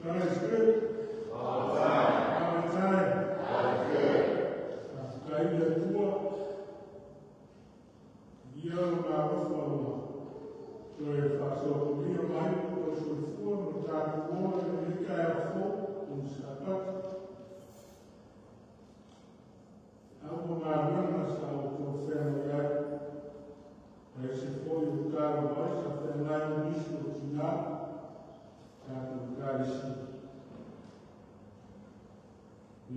God is good. All the time. All the time. God is good. Faafetai i le Atua. Ia lona alofa ua toe faasopolia mai lo soifua ma tatou ola i lenei taeao fou o le Sapati. Au ma galuega sa outou feagai ai, aemaise foi o tatalo mai sa feagai ma nisi o tinā tatou Ekalesia.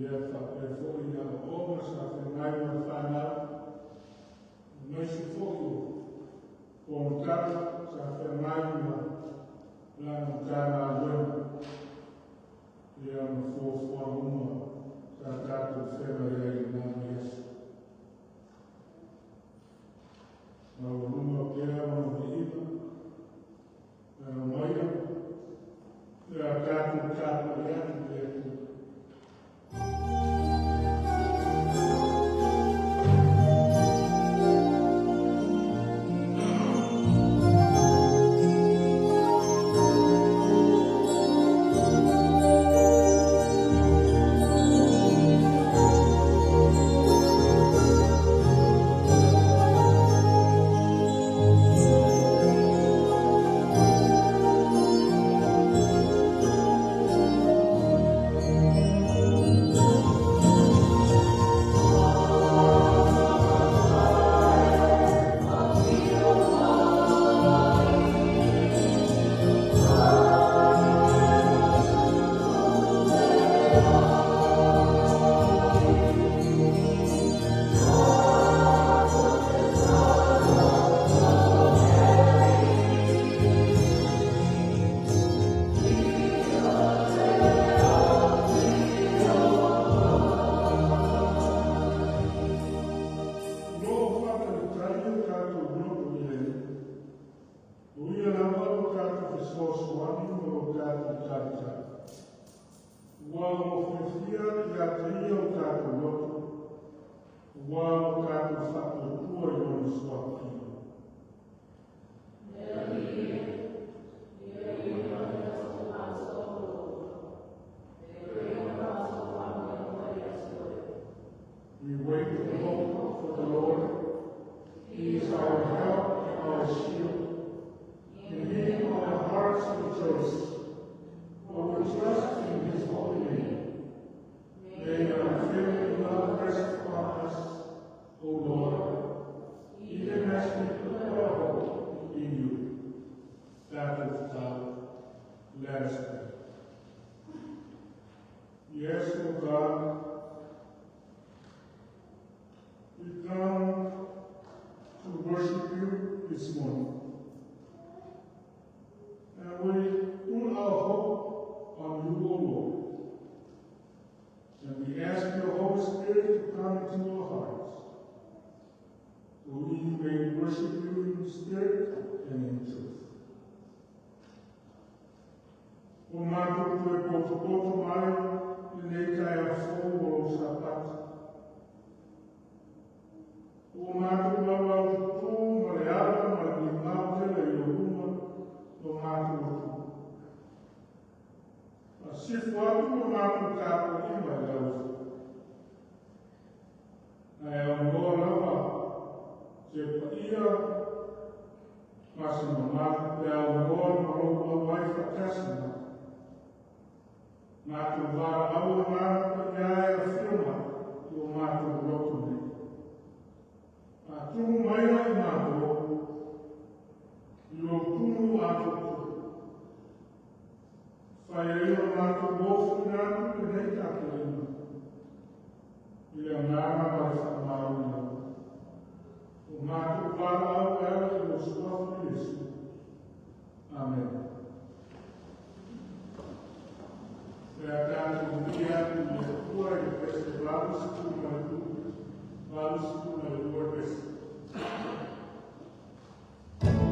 Ia faapea foi i aoaoga sa feagai ma le fanau, aemaise foi o fonotaga sa feagai ma lana Matagaluega, ia ma fuafuaga uma sa tatou feagai ai i lena vaiaso. Maualuga pea lona viiga, ae aumaia le a tatou tapuai atu i le Atua. O lo o faatalitali o tatou loto i le Alii, o Ia lava lo tatou fesoasoani ma lo tatou talitali. Ua o lo o fiafia ia te Ia o tatou loto, aua lo tatou faatuatua i Lona Suafa. Counsel of the Lord. They bring the counsel from the Holy. We wait in hope for the Lord. He is our help and our shield. In him our hearts rejoice, for we trust in his holy name. May your unfailing love rest upon us, O Lord, even as we put our hope in you. Tatou tatalo. Let us pray. Yes, O God, we come to worship you this morning. And we put our hope on you, O Lord. And we ask your Holy Spirit to come into our hearts, so we may worship you in spirit and in truth. Ua matou toe potopoto mai lenei taeao fou o lou Sapati. Ua matou laulaututu ma le ava ma le migao tele i lou luma lo matou Atua. Faasifo atu le matou tapuaiga i lau Afioga. Ae aunoa lava se paia ma se mamalu pe aunoa ma lou auai faatasi mai. Matou valaau Agaga Paia e afio mai i o matou loto nei. Faatumu maia i matou i lou tumu atoatoa. Fai ai o matou ofuina atu lenei tapuaiga i le agaga ma le faamaoni lava. O matou valaau e ala i lou suafa Iesu. Amen. Pe a tatou viia atu i le Atua i le pese 82, 82 pese. Thank you.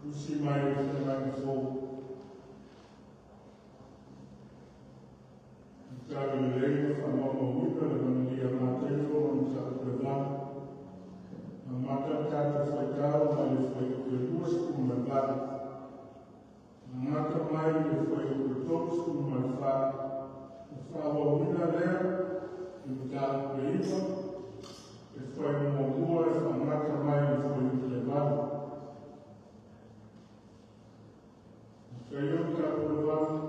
Tusi mai le Feagaiga Fou. Tala lelei ma faamaumauina le Evanelia a Mataio lona mataupu e 8. Amata le tatou faitau mai le fuaiupu e 28, gata mai le fuaiupu e 34, na faaauauina lea i mataupu e 9, le fuaiupu muamua e faagata mai le fuaiupu e 8. Mataio mataupu e 8.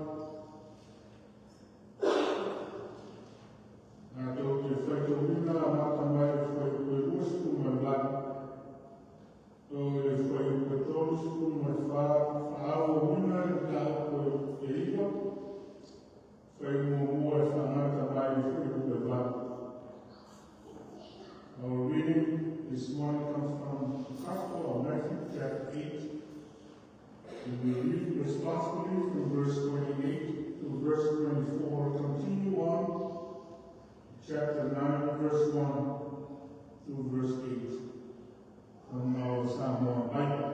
Tatou te faitauina amata mai le fuaiupu e 28 o le fuaiupu e 34, faaauauina le mataupu e 9, fuaiupu muamua e faagata mai le fuaiupu e 8. Our reading this morning comes from the Gospel of Matthew, chapter 8. We will read responsively from verse 28 to verse 24. Continue on chapter 9, verse 1 to verse 8 from our Samoan Bible.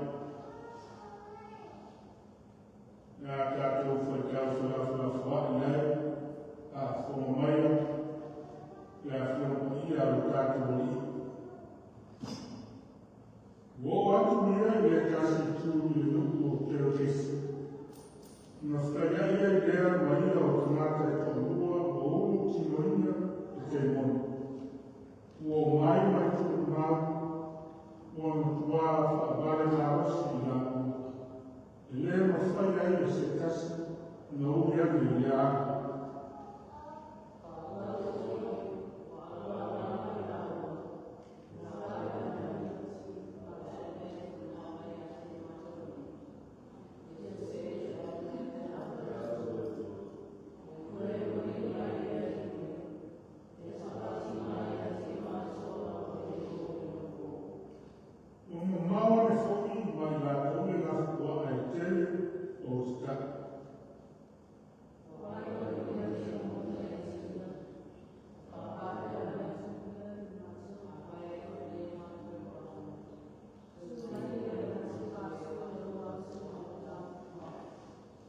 Na tatou faitau felafolafoai ai a fofoga maia le Afioga Paia a lo tatou Alii. Ua oo atu ia i le tasi itu i le nuu o Kerakesa. Na fetaiai ai lea ma ia o tagata e toalua ua ulu tinoina e temoni. Ua omai mai tulimau, ua matua faavale malosi i latou. E le mafai ai e se tasi na uli ane i lea ala. Ua mamao ane foi mai latou le lafupuaa e tele o ositaʻi.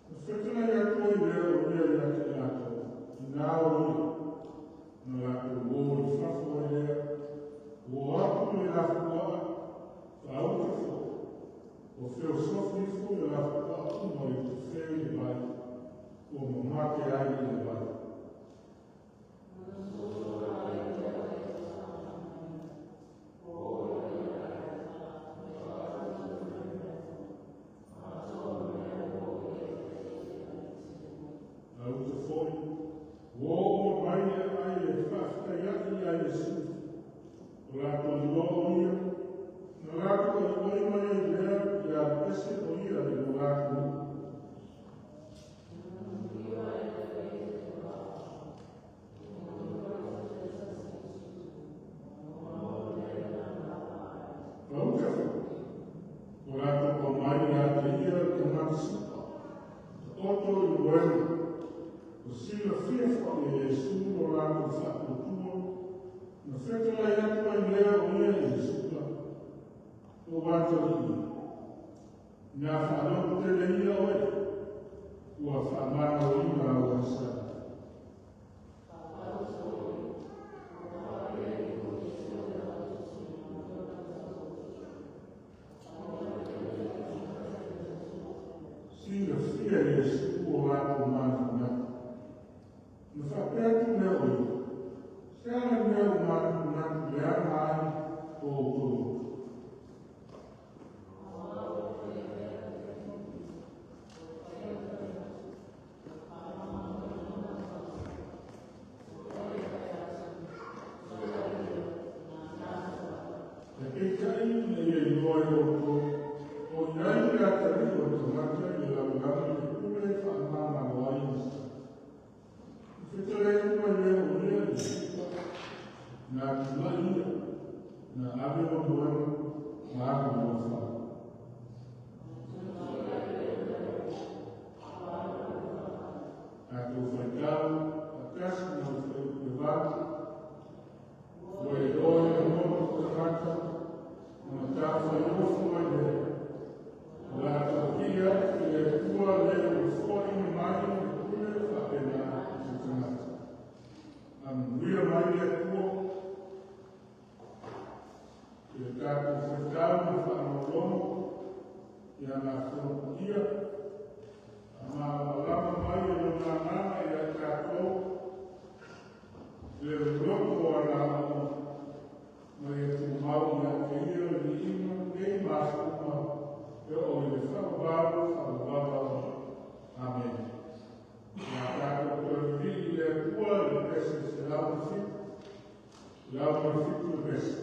Na fetalai atu ai lea o ia ia te i latou, ina o ia, na latou o i fafo ai lea, ua o atu i le lafupuaa, faauta foi, ua feosofi ifo i le lafupuaa uma i le tofe i le vai, ua mamate ai i le vai. Auta foi, ua oo mai le aai e faafetai ia Iesu. O latou iloa o ia, na latou aioi mai ai lea ia alu ese o ia i lo latou nuu. Auta foi, ua latou aumai ia te ia le tagata supa, taoto i le moega, ua silafia foi e Iesu lo latou faatuatua, na fetalai atu ai lea o ia i le supa, o atalii, na faalototele ia oe, ua faamagaloina au agasala. Silafia e Iesu o latou manatunatu. Na faapea atu lea o ia, se a le mea ua manatunatu leaga ai o outou. E peitai ina ia iloa e outou, o i ai le atalii o le tagata i le lalolagi le pule e faamagalo ai agasala. Na fetalai atu ai lea o ia i le supa, na tulai ia, na ave lona moega, ma alu i lona fale. Tatou faitau faatasi mai le fuaiupu e 8. Ua iloa i lagona o tagata, ona taufaiofo ai lea. O le a Tatou faitau ma faalogologo i ana Fono Paia, faamalamalama mai e Lona Agaga ia i tatou le loloto o ana aoaoga, ma ia tumau ia te Ia le viiga nei ma aso uma e oo i le faavavau faavavau. Amene. O le a tatou toe vivii i le Atua i le pese 107, 107 le pese.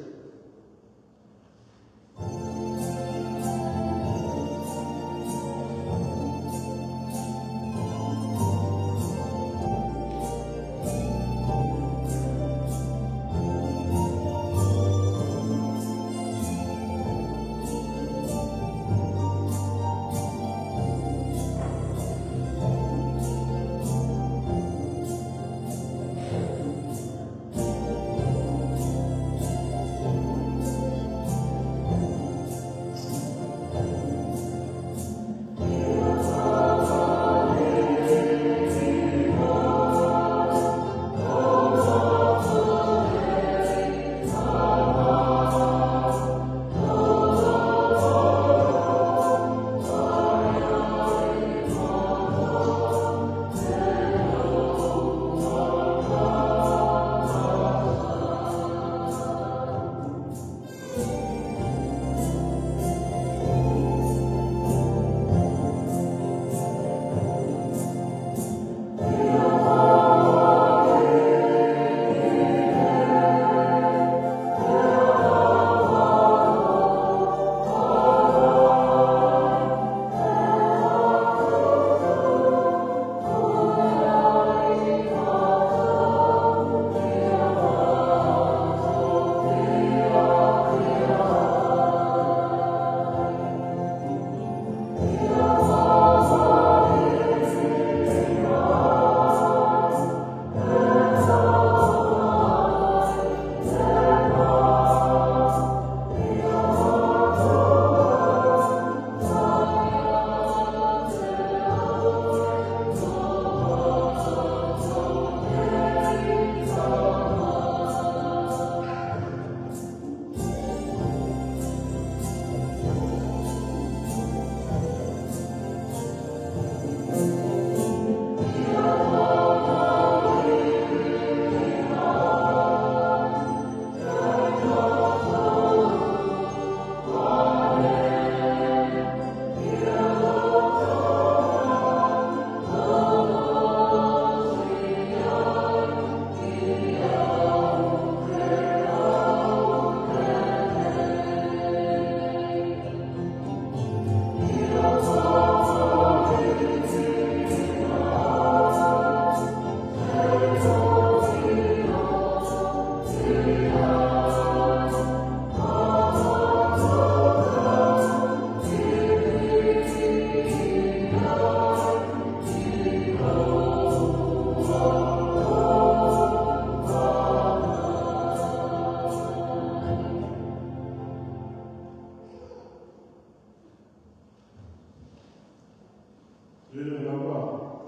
Lele lava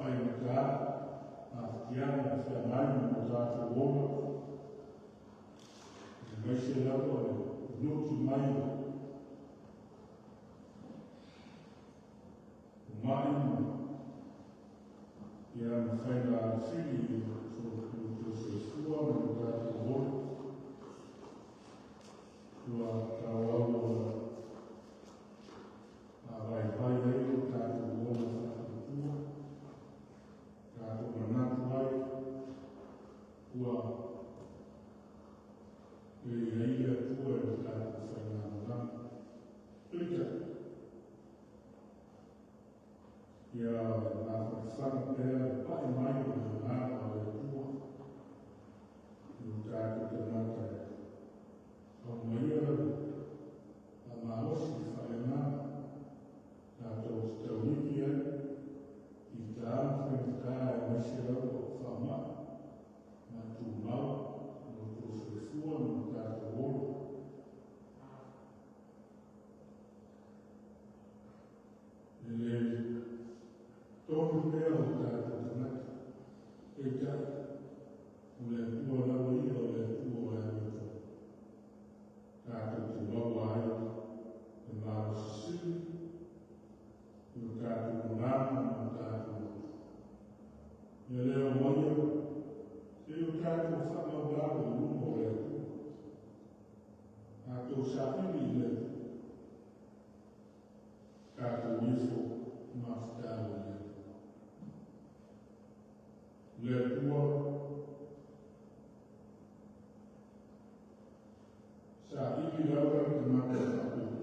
faigata mafatiaga o feagai ma o tatou ola, aemaise lava o le luluti mai o ma'i ma ia ma faiga sili i lo soifua ma lo tatou ola. Ua tauau ona vaivai ai lo tatou ola faatuatua, tatou manatu ai ua le i ai le Atua i le tatou faigamalaga. Peitai, ia mafanafana pea le pai mai o le Agaga o le Atua i o tatou tagata e aumaia le faamalosi faaleagaga tatou te tauliki ai i ta ma faigata aemaise lava o faamai ma tumau o lo soifua ma o tatou ola. E le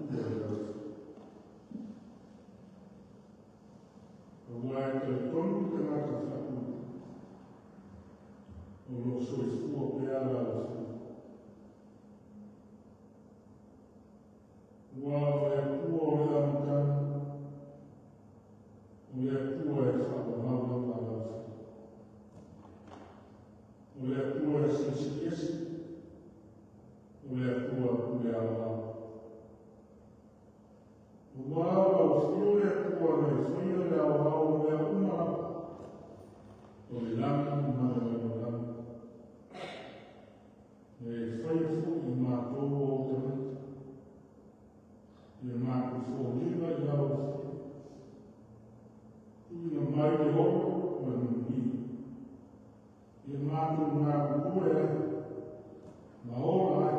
Atua i lau Aua e talitonu le tagata faaupu, o lo o soifua pea lau Afioga. Ua o le Atua o le amataga, o le Atua e faamamau lava lau Afioga. O le Atua e silisiliese, o le Atua pule aoao. Ua o lau afio le Atua na e faia le aoao o mea uma lava, o le lagi ma le lalolagi. Na e faia foi i matou o ou tagata, ia matou foliga i lau afio. Tuuina mai le ola ma le manuia, ia matou galulue ai ma ola ai,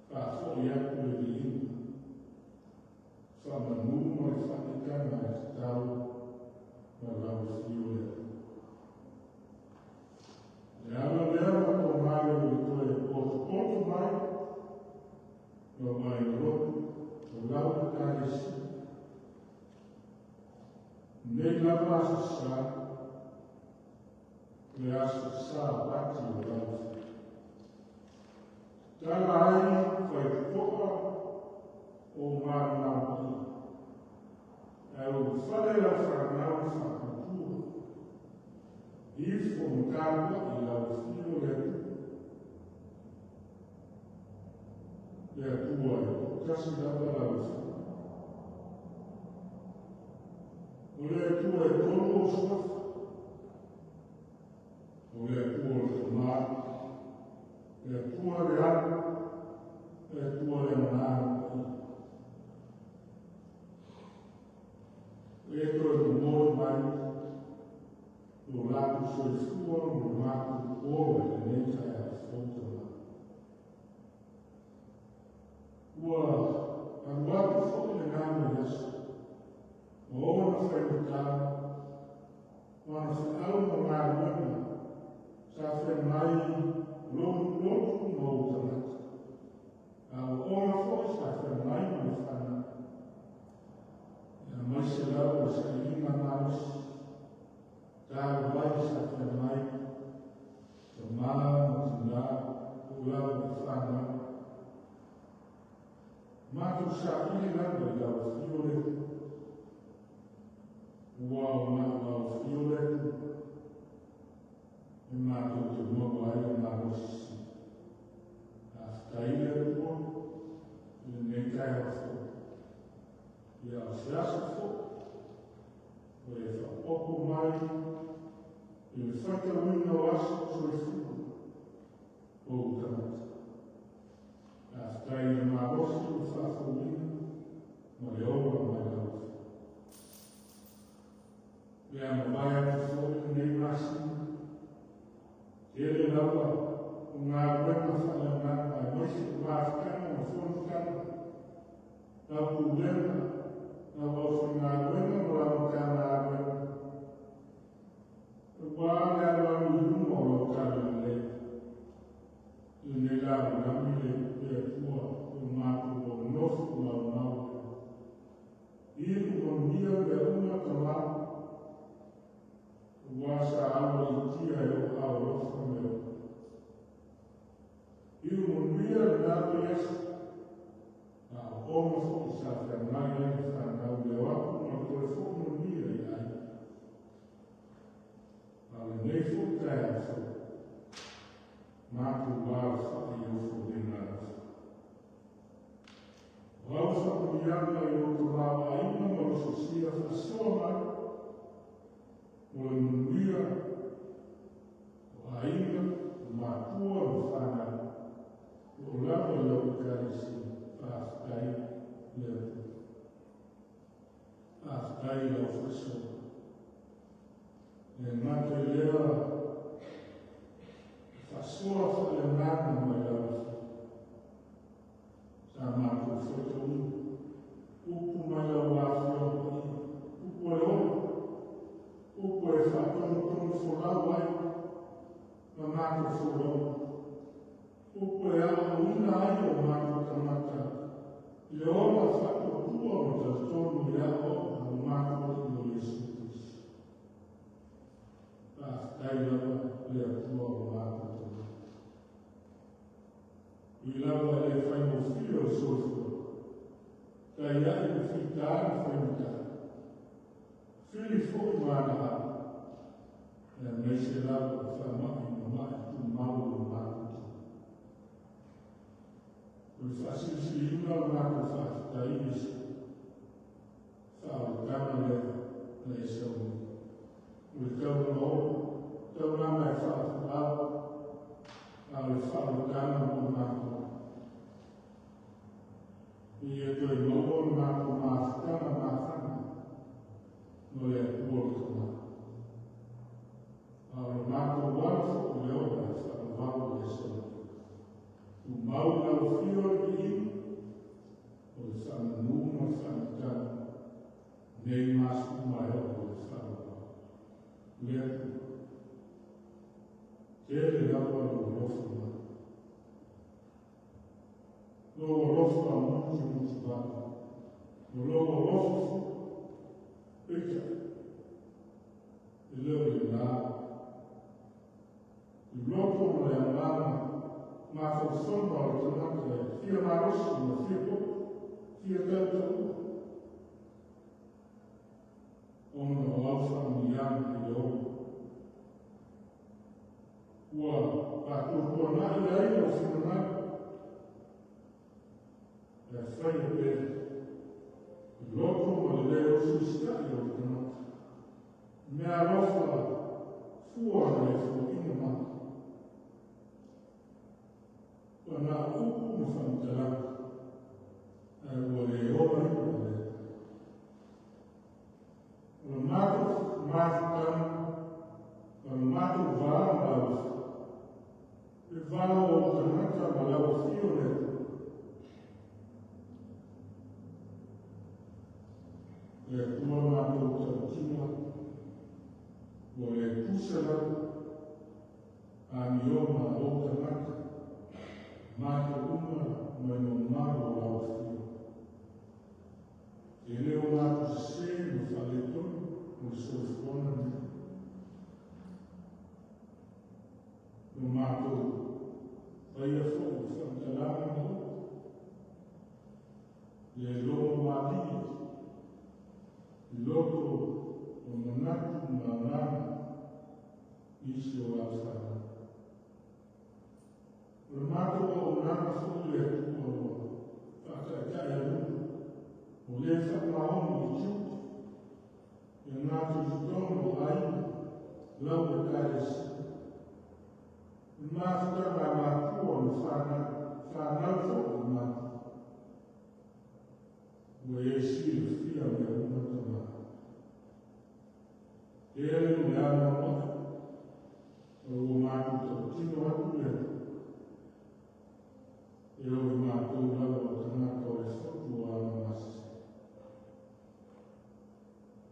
faafoi atu le viiga, faamanu ma le faaneetaga e tatau ma lau afio le Atua. Le ala lea ma togai o le toe potopoto mai, lau aiga lotu, o lau Ekalesia. Nei lava aso sa, le aso Sapati o lau afio. Tatala ai faitotoa o maumau paia. Ae ulufale lau fanau faatuatua, ifo ma tapuai i lau afio le Atua. Le Atua e toatasi lava lau afio. O le Atua e tolu ou suafa. O le Atua o le Tama, le Atua le Ala, le Atua le Agaga Paia. E toe momoli mai lo latou soifua ma lo matou ola i lenei taeao fou Tama. Ua alu atu foi lena vaiaso, ma ona faigata, ma ona feau ma galuega sa feagai ma lou lotu ma ou tagata. A aoaoga foi sa feagai ma le fanau. Aemaise lava o le sailiga malosi, talu ai sa feagai tama ma tina po o lava i fanau. Matou saili lava i lau afio le Atua. Ua o na o lau afio le Atua e matou te maua ai le malosi. Faafetai le Atua i lenei taeao fou. Ia o se aso foi ua e faaopoopo mai i le faitauina o aso soifua o ou tagata. Faafetai i le malosi ua faafouina ma le ola mai lau afio. Le a mavae atu foi lenei masina, tele lava o galuega faaleagaga aemaise o mafutaga ma fonotaga, lau pulega, lau aufaigaluega ma lau Matagaluega, aua le alualu i luma o lau talalelei. I lenei lalolagi le Atua o matou nonofo maumau ai. Iu manuia mea uma Tama, ua sa aualiitia e lou aao alofa mea uma. Iu manuia lena vaiaso, a aoaoga foi sa feagai ai le fanau i le o atu ma le toe foi manuia i aiga. A o lenei foi taeao fou, matou alafai i ou foliga alofa. O au faamanuiaga i lou tamaoaiga ma lou silasila faasoa mai mo le manuia o aiga, o matua ma fanau, o lo o lava i lau Ekalesia. Faafetai le Atua. Faafetai i lau faasoa. E gata i lea, e faasoa faaleagaga mai lau afio. Sa matou faitauina, upu mai lau afioga paia, upu a le ola, upu e faatonutonu folau ai ma matou folauga, upu e aoaoina ai o matou tagata ma na me se la fa ma ma tu mau ma o le faasilisiliga o le matou faafetai i se faaolataga lea na e saunia. O le taulaga taulaga e faafolau, a o le faaolataga mo matou. Ia toe maua le matou mafutaga mafana no le Atua o le Tama. A o le matou ala foi le ola e faalavalo le saunia. Tumau lau afio le viiga, o le faamanu ma le faamatala, nei ma aso uma e oo i le faalavalo. Le Atua, tele lava lou alofa mai. Lou alofa mutimutuvale, o lou alofa foi, peitai, e le o lena. I loto ma le agaga mafaufauga o le tagata e fia malosi ma fia poto, fia tautaua, ona o au faamanuiaga i le ola. Ua faatuatuanai ai lou finagalo, e faia pea i loto ma le lē usiusitai o le tagata. Mea alofa fua na e foaiina mai. Ua na o upu ma faamatalaga, ae ua le olaina lea. O le matou mafutaga, o le matou va ma lau afio, le va o ou tagata ma lau afio le Atua. Le Atua matou tautino, ua le tusa lava amioga a ou tagata, matou uma ma le mamalu o lau afio. E le o matou sesē ma faaletonu o le soifuaga lenei. Na matou faia foi o faamatalaga ma upu, le logo malie, i loto o manatu ma agaga nisi o lau fanau. O le matou auaunaga foi le Atua ua faataetaealuga, o le faamaoni i tiute, ia natou i totonu o aiga, lau Ekalesia. O le mafutaga a matua ma fanau, fanau foi i matua. Ua e silafia mea uma Tama. Tele ma le anoanoai, o ua matou tautino atu le Atua. E o i matou lava o tagata o le fotu o agamasese.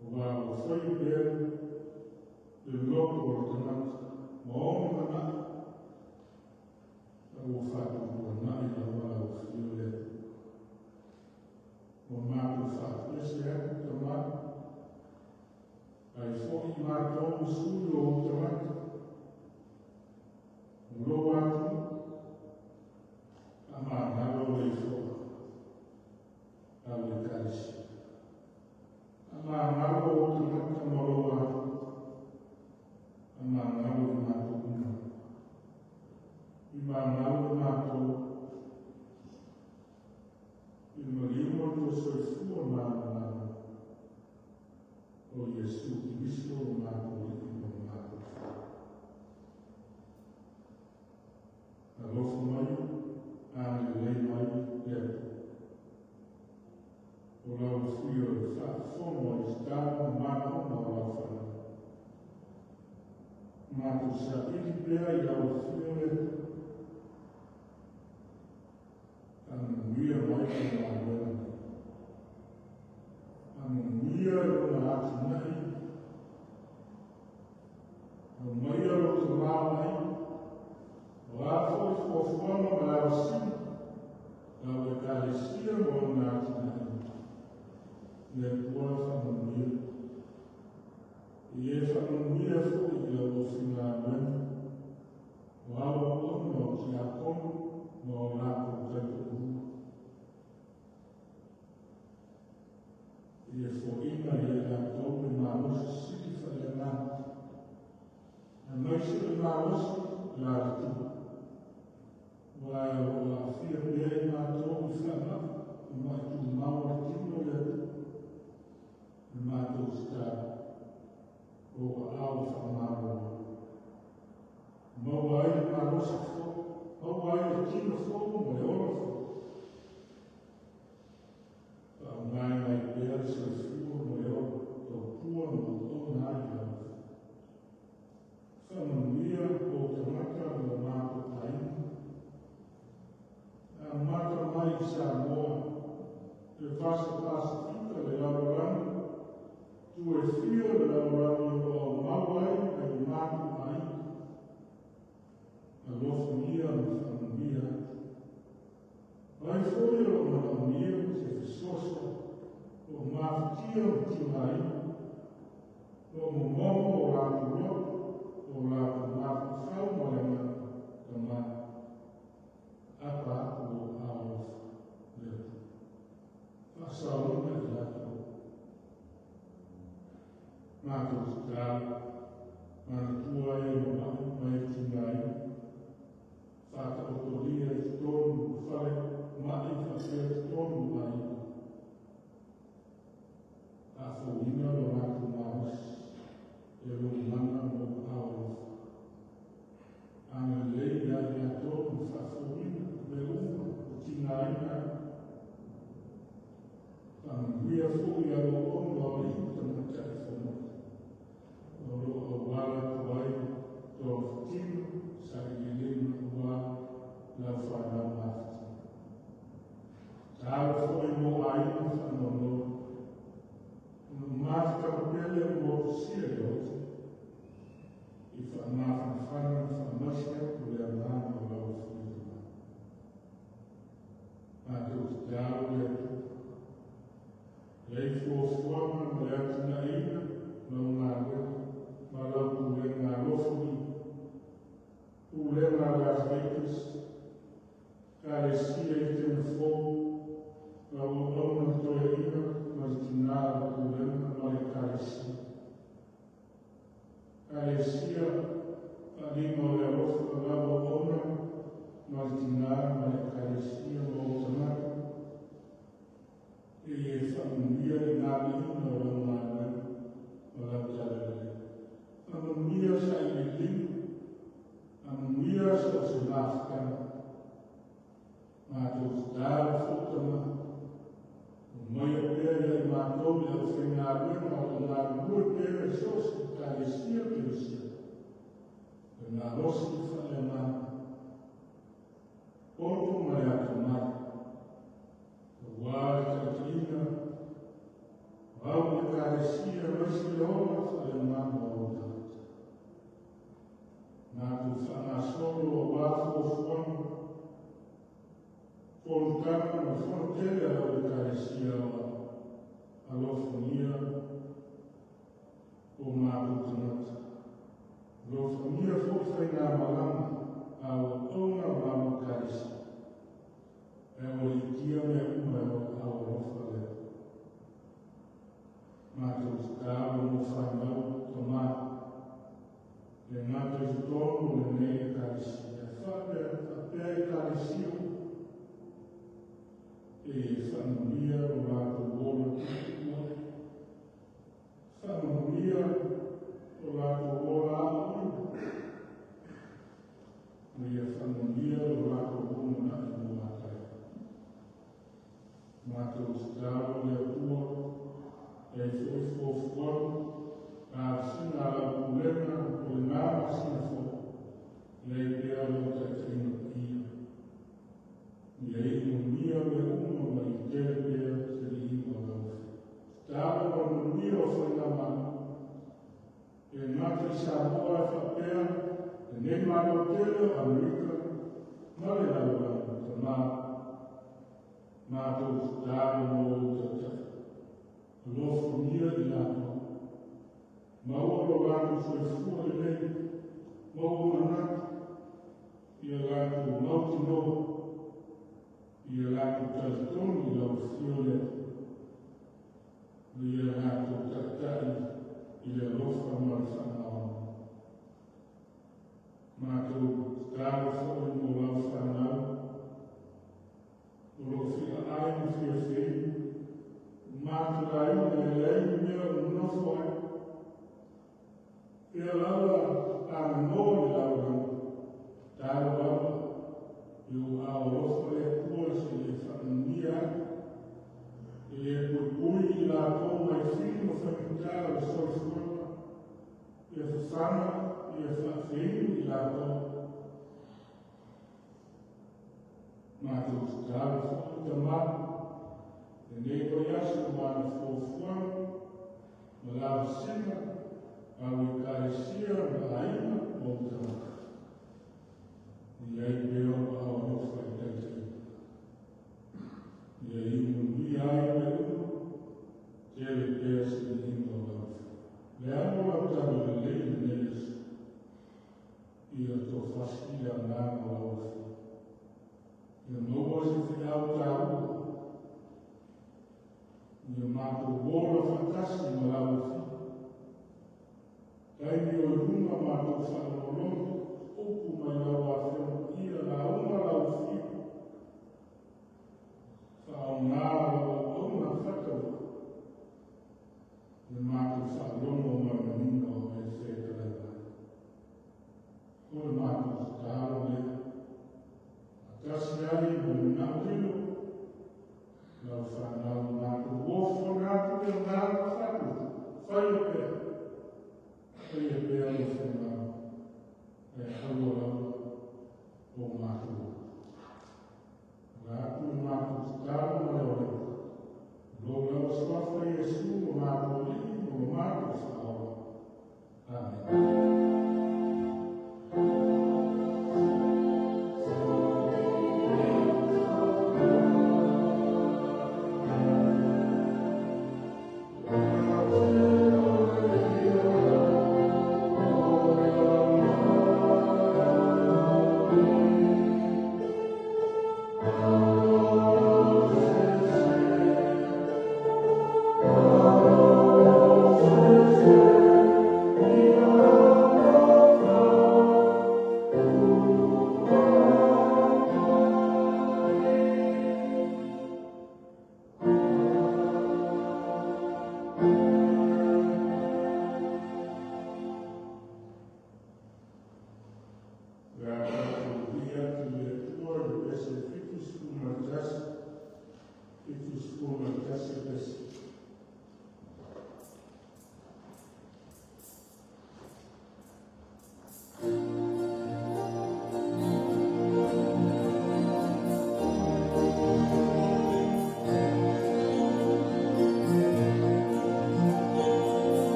O va ua faia pea le loto o le tagata ma ona manao, a ua faatuatuanai lava lau afio le Atua. Ua matou faatuese atu Tama, ai foi matou ma sui o ou tagata, o lou atunuu, faamagalo le ifoa au Ekalesia. Faamagalo ou tagata ma lou atunuu, faamagalo i matou uma. I magalo i matou, i le maliu ma le tou soifua malamalama, o Iesu Keriso o matou Alii ma le matou Fai. Alofa mai, agalelei mai le Atua. O lau afio e faafofoga i tatalo ma manaoga o lau fanau. Matou saili pea i lau afio le Atua. Faamanuia mai le galuega nei. Faamanuia i lona atinaeina. Aumaia lou tamaoaiga. O a foi fuafuaga ma le alosina, lau Ekalesia ma ona atinaeina. Le Atua faamanuia. Ia e faamanuia foi i lau aufaigaluega, o au auauna o tiakono ma o latou taitoalua. Ia foaiina ia i latou le malosi sili ma'i Samoa, le Vasa Pasifika, le lalolagi, itu e fia o le lalolagi o lo o aumau ai nai o matou aiga. Alofagia ma faamanuia atu. O ai foi o lo o manaomia se fesoasoani, o lo o mafatia ma tigaina, o lo o momoho o latou loto, o latou mafaufau ma le agaga tama, aapa atu lou aao alofa, le Atua. Faasaoina i latou. Matou tatalo, manatua e mama'i ma e tigaina, faataotolia i totonu o fale ma'i faapea totonu o aiga. Faafouina lo latou malosi e lou mana ma lou aao alofa. Agalelei ia i latou ma faafouina mea uma ua tigaina ai. Faamanuia foi i lau auauna o alii ma tamaitai fomai o lo o auala atu ai togafitiga sailiiliga aua lau fanau mafatia. Tatalo foi mo aiga faanoanoa ona o mafutaga pele ua motusia e le oti i faamafanafana ma faamaise atu le agaga o lau Afio Tama. Matou tatalo le Atua, e i ai fuafuaga ma le atinaeina o lau galuega ma lau pulega alofagia, pulega a Las Vegas, Ekalesia i Tenafou, lau auauna le toeaina ma le tinā o le pulega ma le Ekalesia. Ekalesia Faaaliga o le Alofa, lau auauna ma le tinā ma le Ekalesia ma ou tagata, e ia faamanuia i galueaiina o lau galuega ma lau talalelei. Faamanuia sailiiliga, faamanuia so o se mafutaga. Matou tatalo foi Tama, omaia pea ia i matou le aufaigaluega o lo o galulue pea i so o se Ekalesia Kerisiano, le malosi faaleagaga, poto ma le atamai, aua le taitaiga o au Ekalesia aemaise le ola faaleagaga o ou tagata. Matou faagasolo aua fuafuaga, fonotaga ma le fono tele a lau Ekalesia o alofagia o matou tagata. Alofagia foi faigamalaga a auauna ma au Ekalesia. E aualiitia mea uma e lou aao alofa le Atua. Matou tatalo mo fanau tama, e le gata i totonu o lenei Ekalesia, ae faapea faapea Ekalesia uma, e faamanuia lo latou ola tuputupuae, faamanuia lo latou ola aoaoina, ma ia faamanuia lo latou lumanai mo a taeao. Matou tatalo le Atua, e i ai foi fuafuaga talosiga a lau pulega mo lena masina fou, i ai pea lou taitaiga paia. Ia iumanuia mea uma ma ia tele pea se viiga o lau Afioga. Tatalo mo le manuia o faigamalo, e le gata i Samoa ae faapea lenei Malo tele o Amerika ma le lalolagi. Tama, matou tatalo mo ou taitai, alofagia i latou, maua lo latou soifua lelei, maua manatu, ia latou mautinoa, ia latou talitonu i lau Afio le Atua, ma ia latou taitai i le alofa ma le faamaoni. Matou tatalo foi mo lau fanau o lo o feaai ma fiafeina, matulaina e leai ni mea o nonofo ai, pea lava aganoa le lalolagi. Tatalo lava i ou aao alofa le Atua se i e faamanuia atu, e le puipui i latou mai fili ma faigata o le soifuaga, ia fafaga, ia faafeinu i latou. Matou tatalo foi Tama, lenei vaiaso ma ana fuafuaga ma lavasiga au Ekalesia ma aiga ma ou tagata. Ia i ai pea ou aao alofa e taitaiina. Ia iu manuia ai mea uma, tele pea se viiga o lau Afioga. Le amo lau tagalelei i lenei aso, ia toafasi le agaga o lau Afioga. Ia maua se feau taua, ia matou ola faatasi ma lau Afioga. Taimi o i luga matou faalogologo, upu mai lau Afioga Paia, lauga lau Afioga. Faaaoga lau auauna faatauvaa, ia matou faalogo ma le manino o e fetalai mai. O le matou tatalo lea, faatasi ai ma le manao lau fanau matou ofo atu le agaga faatutu, faia pea, faia pea lou finagalo, e aua lava o matou. La atu le matou tatalo ma le oleo, lo lava suafa Iesu o matou Alii ma lo matou Faaola. Amen.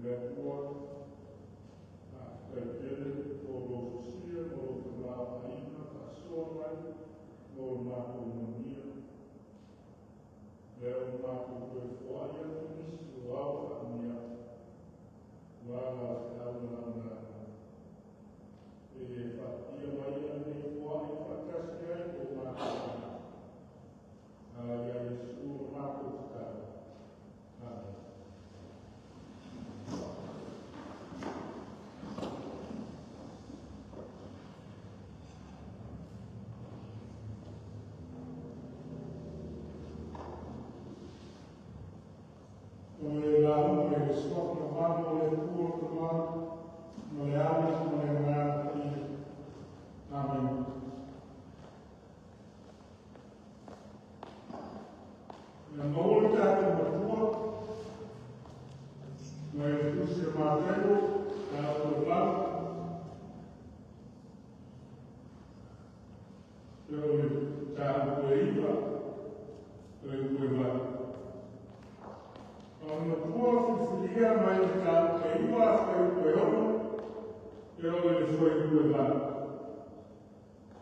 Le Atua, faafetai tele mo lou sosia ma lou tamaoaiga faasoa mai mo le matou manuia. Lea ua matou toe foai atu nisi o ao faamanuiaga, aua lau feau ma lau agaga. E faapaia maia lenei foai faatasi ai o matou tagata. Ala ia Iesu o matou tatalo. Amen. O le lauga i le suafa mamalu o le Atua Tama ma le Alo ma le Agaga Paia. Amen. Ia maua le tatou Matua mai le Tusi a Mateo, mataupu e 8, e o le mataupu e 9, fuaiupu e 8. O le Matua filifilia mai le mataupu e 9, fuaiupu e 6, e o le fuaiupu e 8.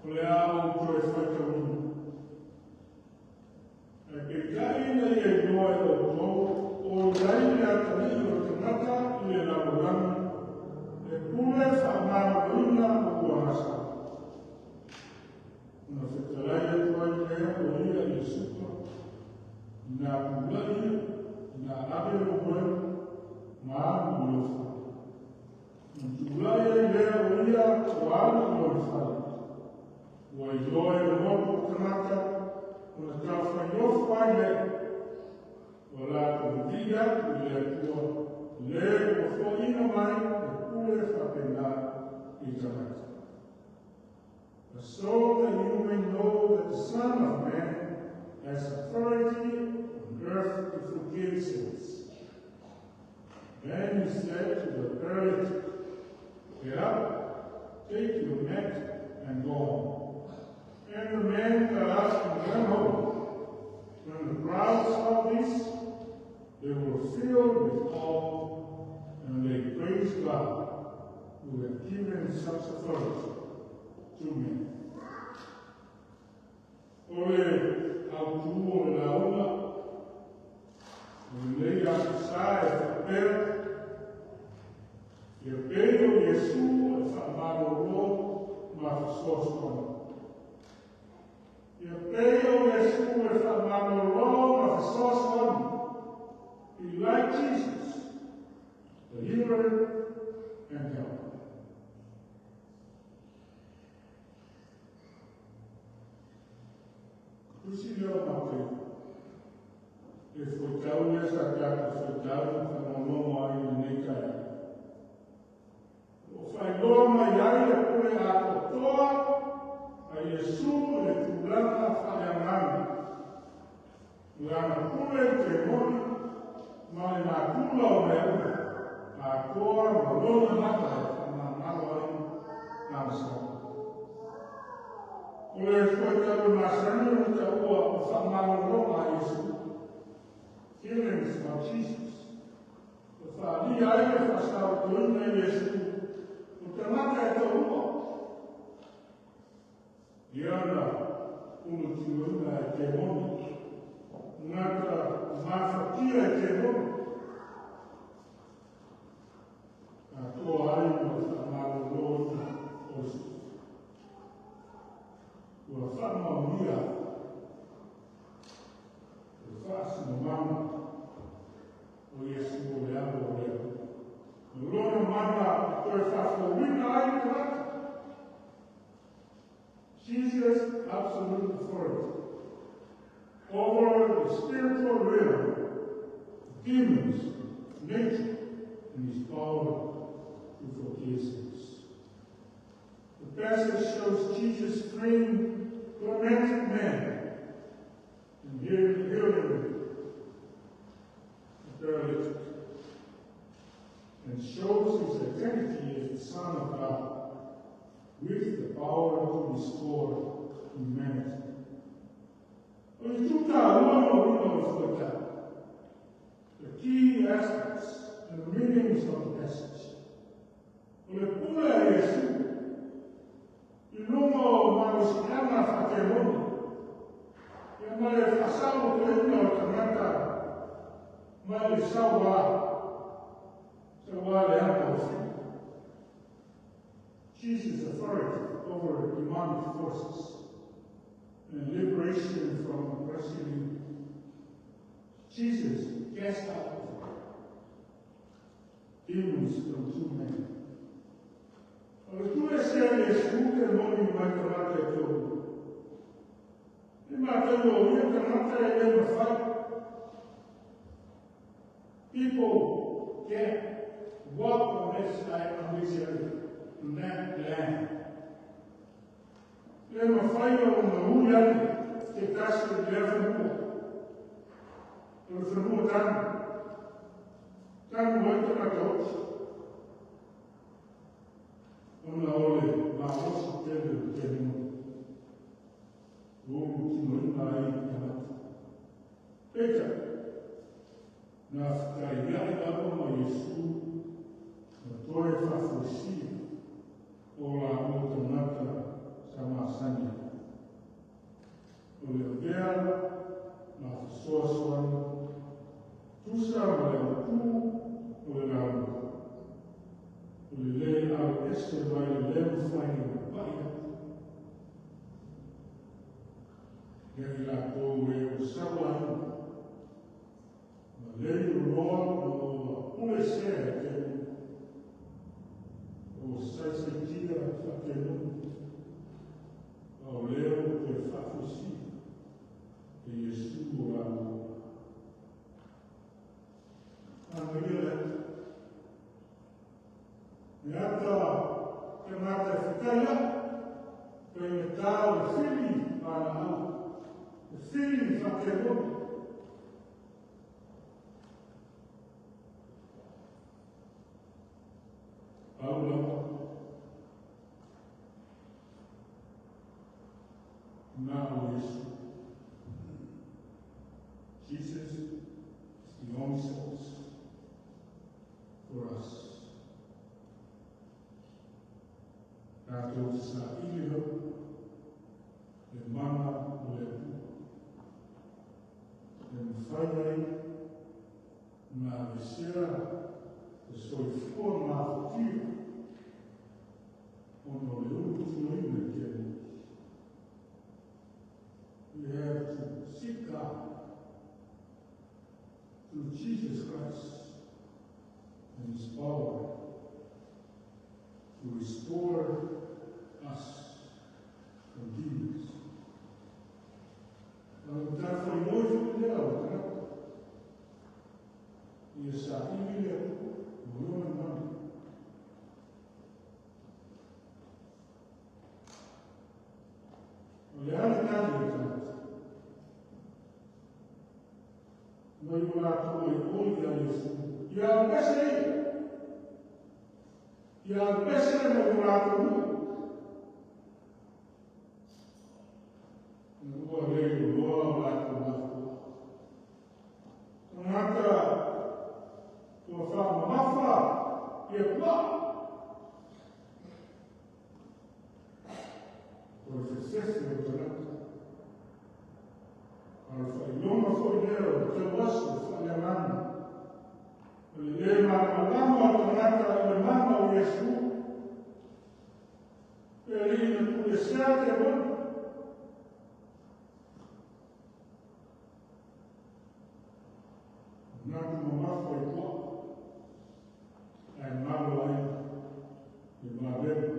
O le a ou toe faitauina. Ae peitai ina ia iloa e outou, o i ai le atalii o le tagata i le lalolagi, e pule faamaloloina o ua. Ona fetalai atu ai lea o ia i le suka, ina pula'i ia, ina ave lou moe, ma alu i lou fale. Na tulai ai lea o ia ua alu i lona fale. Ua iloa e le motu o tagata, ona taufailofo ai lea. Ua latou vivii atu i le Atua, le ua foaiina mai le pule faapena i tagata. But so that you may know that the Son of Man has authority on earth to forgive sins. Then he said to the paralytic, "Get up, take your mat, and go home." And the man got up and went home. When the crowd saw this, they were filled with awe, and they praised God, who had given such authority to men. O le autū o le lauga, o lenei aso sa e faapea, ia pei o Iesu e faamalolo ma fesoasoani. Ia pei o Iesu e faamalolo ma fesoasoani. Be like Jesus, the healer and helper. Tusi lea o Mateo. E fuaitau lea sa tatou faitau ma faalogologo ai i lenei taeao. O faailoa mai ai le pule atoatoa a Iesu i le tulaga faaleagaga. Lana pule i temoni ma le natura o mea uma, atoa ma lona mana e faamagalo ai lana sao. O le fuaitau e masani ona taua o faamalologa a Iesu, healings of Jesus. O faaalia ai le faasaotoina i Iesu, o tagata e toalua. Ia na ulutioina e temoni, tagata mafatia e temoni. Atoa ai ma le faamaloloina o le suka. Ua faamaonia le faasinomaga o Iesu o le Alo o le Atua. O lona mana e toe faafouina ai le tagata. Jesus' absolute authority over the spiritual realm, demons, nature, and his power to forgive sins. The passage shows Jesus freeing tormented men and healing the paralytic, and shows his identity as the Son of God with the power to restore humanity. O le itu taua no uiga o le fuaitau. The key aspects the meanings of the passage. O le pule a Iesu, i luga o malosiaga faatemoni, ia ma le faasaolotoina o tagata mai le sauā, sauā leaga o fili. Jesus' authority over demonic forces and liberation from oppression. Jesus cast out demons from two men. O le tuuesea e Iesu temoni mai tagata e tolu. E matau o ia tagata e le mafai. People can't walk on this side, on this area, on that land. Le mafai ona uli ane se tasi i lea fanua. O le fanua tanu. Tanu ai tagata oti. Ona o le malosi tele o temoni. Ua ulu tinoina ai tagata. Peitai, na fetaiai lava ma Iesu ma toe faafoisia o laua tagata sa masani ai. O le avea ma fesoasoani tusa ma le autū o le lauga. O le lē aloese mai le lē mafai ona pa'i atu. Ia i latou e ua sauaina ma leiloa ona ua pulesea e temoni. Ua saisaitia faatemoni, a o lea ua toe faafoisia e Iesu o laua. Manaia le ata. E ata tagata e fetaiai, faigata o le fili valaau, le fili faatemoni. Pau lava, na o Iesu. Jesus is the only source for us. Tatou te saili lava le mana o le Atua. E mafai ai ona aveesea le soifua mafatia ona o le ulu tinoina i temoni. We have to seek God through Jesus Christ and His power to restore us from demons. O le matafaioi foi lea o le tagata. Ia saili le Atua ma lona mana. O le a le tali a le tagata? Mai o latou oioi ia Iesu. Ia aluese ia. Ia aluese mai o latou nuu. Ina ua leiloa o latou mafuaa. Tagata ua faamamafa ia puaa. O le fefefe o tagata. A o le faailoga foi lea o le tauasi o le faaleagaga. O le lē malamalama o le tagata i le mana o Iesu. Pe alii na tuuesea temoni. Manatu mamafa i puaa. Ae galo ai le vavega.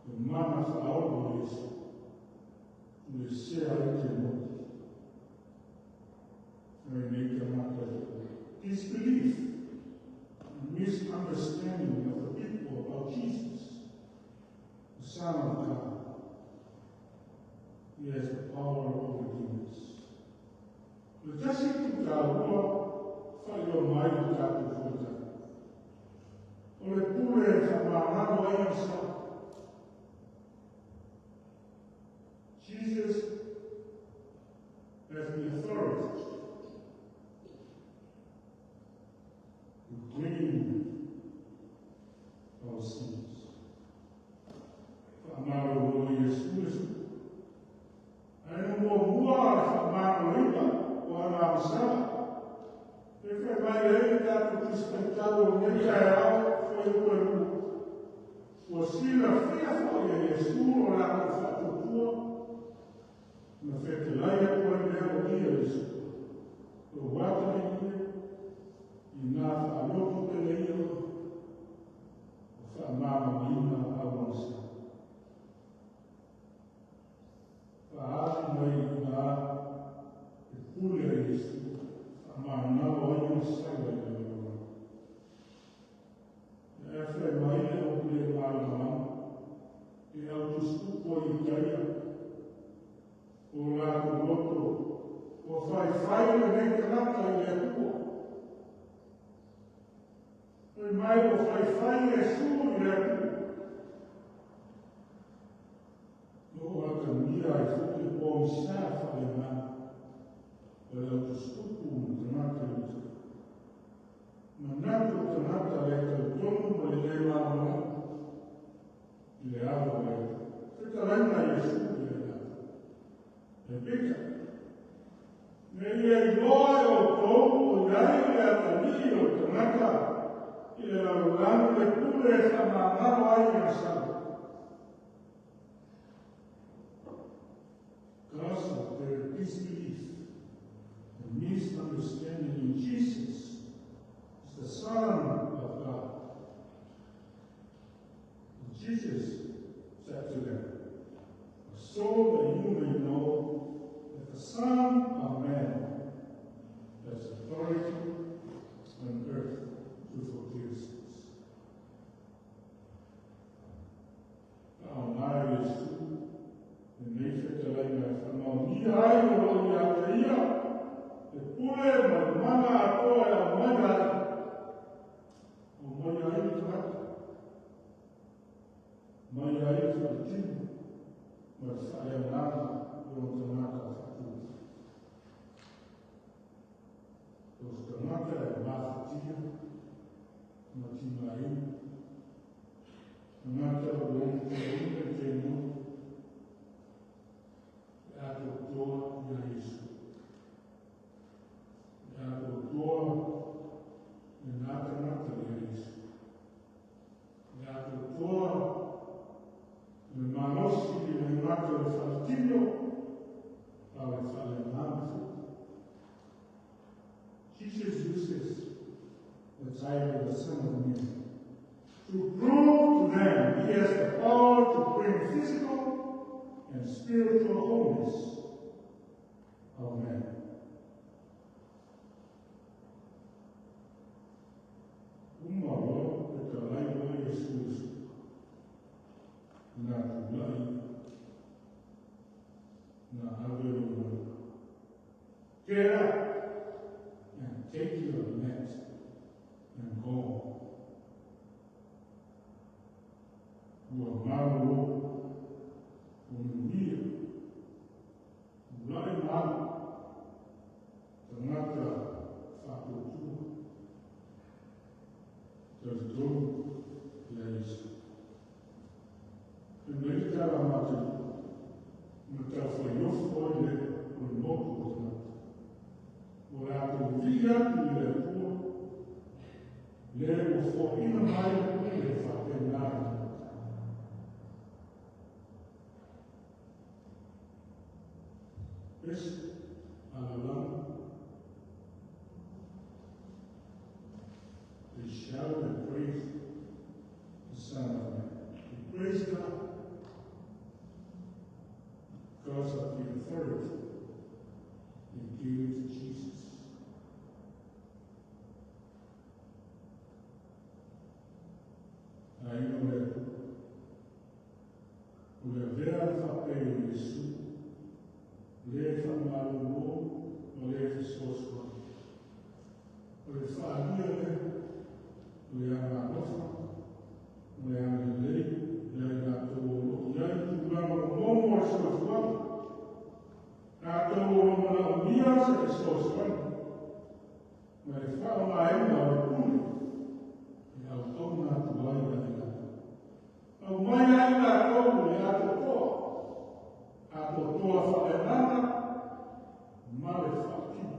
Le mana faaola o Iesu. Tuuesea ai temoni. Mai nei tagata e toalua. Disbelief and misunderstanding of the people about Jesus, the Son of God. He has the power over demons. O le tasi itu taua faailoa mai le tatou fonotaga. O le pule e faamagalo ai agasala. Jesus has the authority to ia i o wata i i ngā whaaloto te leia o whaamāmamina au ansa. Whaali mai ngā te pule a Iesu, whaamāngalo ai o sawa i le lona. E awhai mai le o pule mālamama, e au tusupo i taia, o lātou loto, o whai whai le nei tagata i le Atua. Fai mai o whai whai Iesu i le Atua. O atagia ai foi le pogisa faaleagaga o le autusupu ma tagata i uta. Manatu o tagata le talitonu ma le lē malamalama i le ava o le Atua. Fetalaiga a Iesu ia i latou. E pita, me ia iloa e outou o i ai le atalii o le tagata i le lalolagi le pule e faamagalo ai i gasala. Because of their disbelief and misunderstanding in Jesus is the Son of God. And Jesus said to them, so that you may know that the Son of Man has authority on earth to forgive sins. Faaaoga e Iesu lenei fetalaiga e faamaonia ai o loo ia te ia le pule ma le mana atoa e aumaia ai aumaia ai le tagata mai ai le faaletino ma le faaleagaga o lona tagata faatupu. O se tagata e mafatia ma tigaina, tagata ua ogotoloina i temoni, e atoatoa ia Iesu. E atoatoa lenā tagata ia Iesu. E atoatoa le malosi i le gata o le faaletino, a o le faaleagaga foi. Jesus uses the title the Son of Man to prove to them he has the power to bring physical and spiritual wholeness of man. Uma loa fetalai loa Iesu i le suka, na tulai na ave lona. Get up and take your mat and go. Ua malolo, ua manuia, tulai ma alu, tagata faatuatua, talitonu ia Iesu. Fai mai le tala a Mateo, o le taufailofo ai lea o le motu o tagata. Ua latou vivii atu i le Atua, le ua foaiina mai le pule faapena i tagata. Pese alalagi. They shouted and praised the Son of Man. They praised God because of the authority he gave to Jesus. Aiga o le Atua, o le avea faapea o Iesu, le faamalolo ma le fesoasoani. O le faaalia lea o le agaalofa ma le agalelei ia i latou o loo i ai tulaga momomo o le soifuaga, latou o lo manaomia se fesoasoani ma le faaaogaina o le pule e auauna atu ai ia i latou. Aumai ai latou le atoatoa, atoatoa faaleagaga ma le faaletino.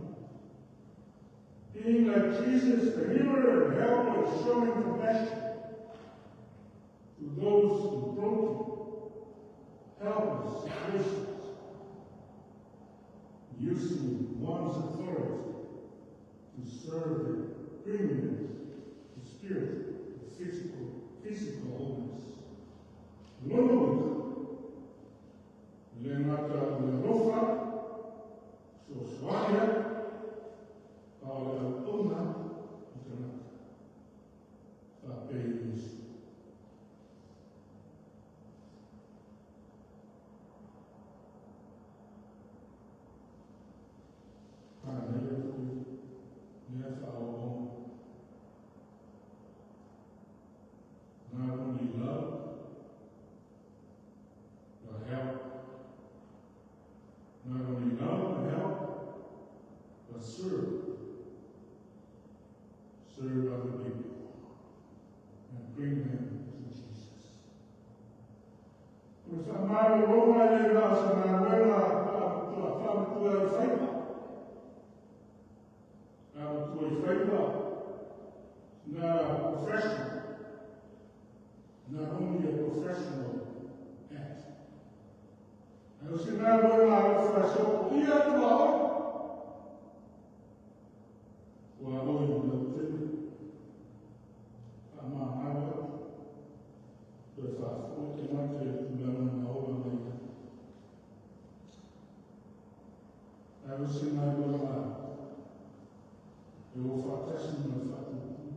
Being like Jesus, the healer and helper, is showing compassion to those in broken, helpless situations. Using one's authority to serve and bring them to spiritual and physical wholeness. Lona uiga, le gata o le alofa, fesoasoani atu, a o le auauna i tagata. Faapei o Iesu. Manaia foi lea faaauauga. Not only love, but help. Not only love and help, but serve. Serve other people and bring them to Jesus. O le faamalologa e le na o se galuega faamatua i faiva. Faamatua i faiva, not a professional, not only a professional act. Ae o se galuega alofa e sopoia atu a oe. Ua oe i lautele. Faamagalo atu. Toe faafoi tagata i le tulaga na ola mai ai. Ae o se galuega e o faatasi ma le faatuatua.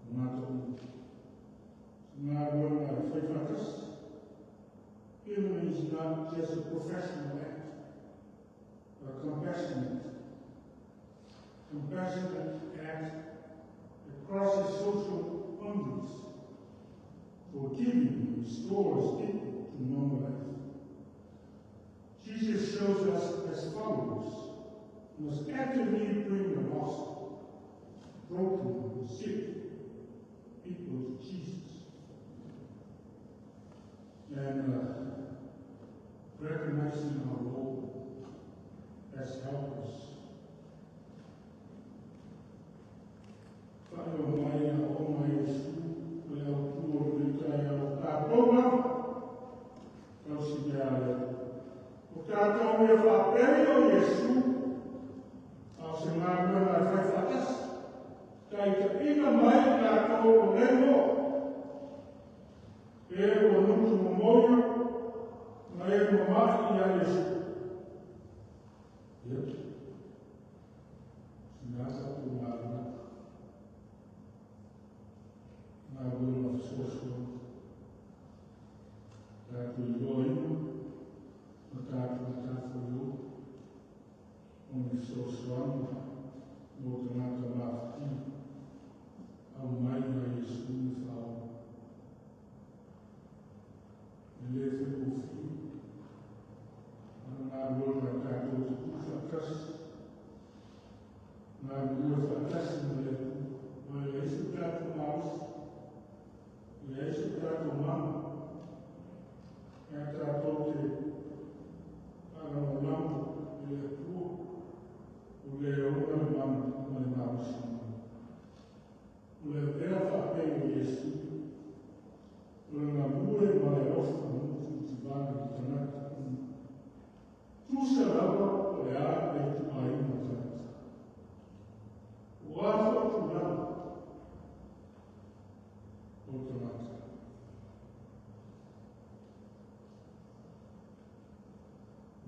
Tagata uma. Se galuega e fai faatasi. Healing is not just a professional act, but compassionate. Compassionate act that crosses social boundaries. Forgiving restores people to normal life. Jesus shows us as followers must actively bring the lost, broken, and sick people to Jesus. And recognizing our role as helpers. Faailoa mai aoaoga a Iesu o le autu o le taeao o tatou lava tausi mea a le Atua. O tatou ia faapei o Iesu, a o se galuega e fai faatasi. Taitaiga mai tatou o leiloa. E ua nutu momoia, ma e mama'i ia Iesu. Ia. Sina tatou galuega. Galuega fesoasoani. Tatou iloaina ma tatou matafaioi o ni fesoasoani mo tagata mafatia. Aumai ia Iesu le faaola. E le faigofie. A o galuega tatou te tuufaatasi. Galulue faatasi ma le Atua. Ma e leai so tatou malosi. E leai so tatou mana. Ae tatou te faalagolago i le Atua o le ona le mana ma le malosi. O le avea faapei o Iesu. O le galue ma le alofa mutimutivale i tagata uma. Tusa lava o le a le ituaiga tagata. Ua foi tulaga o tagata.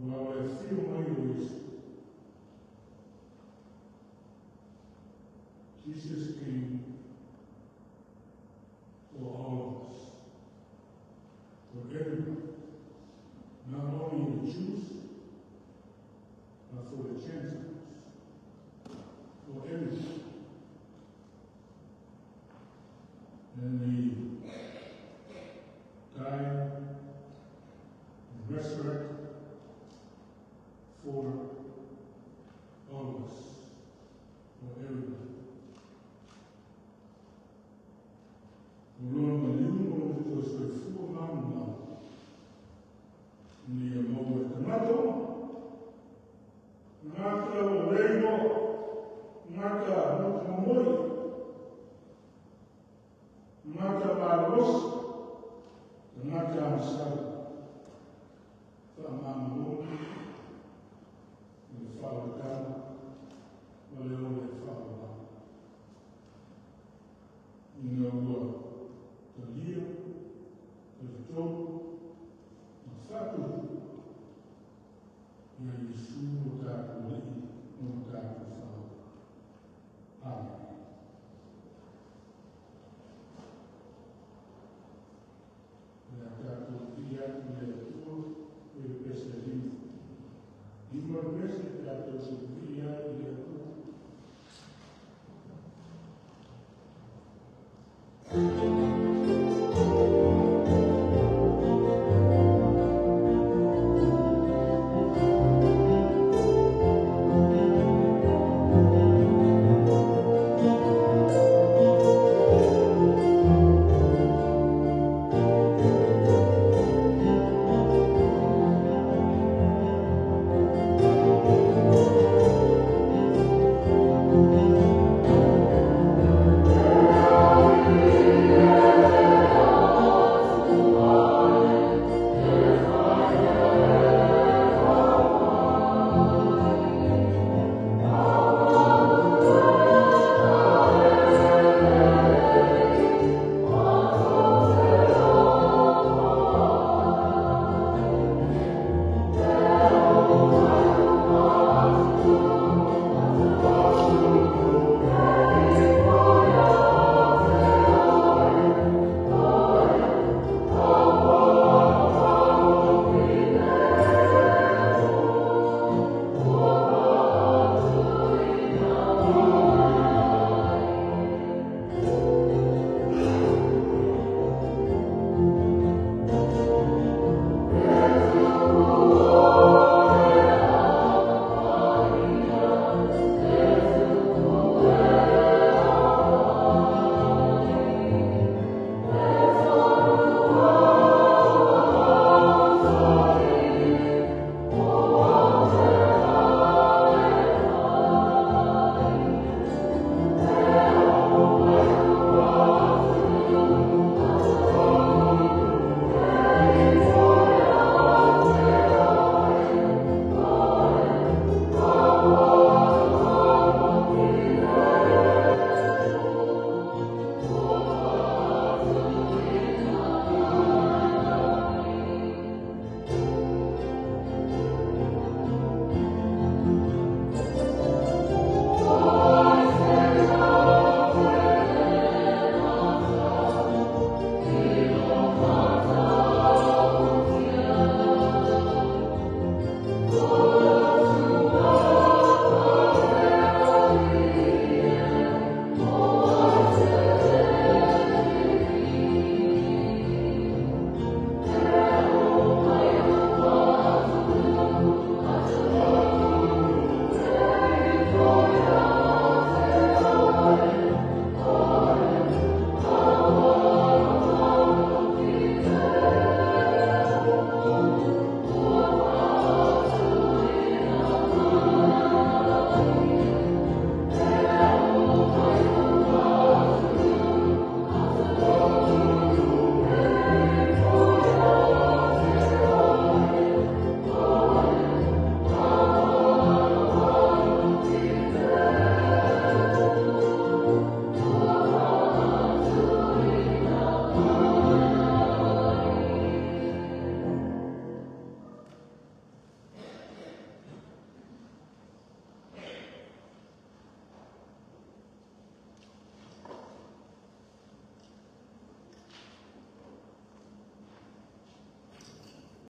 Ua o le afio mai o Iesu. Jesus came for all of us, for everybody, not only the Jews, but for the Gentiles, for everybody. And he died and resurrected for all of us, for everybody. O lona maliu ma lona toe soifua manumalo. Ina ia maua e tagata uma. Tagata ua leiloa, tagata nutu momoi, tagata malolosi, tagata agasala. Faamagalo. Ina ua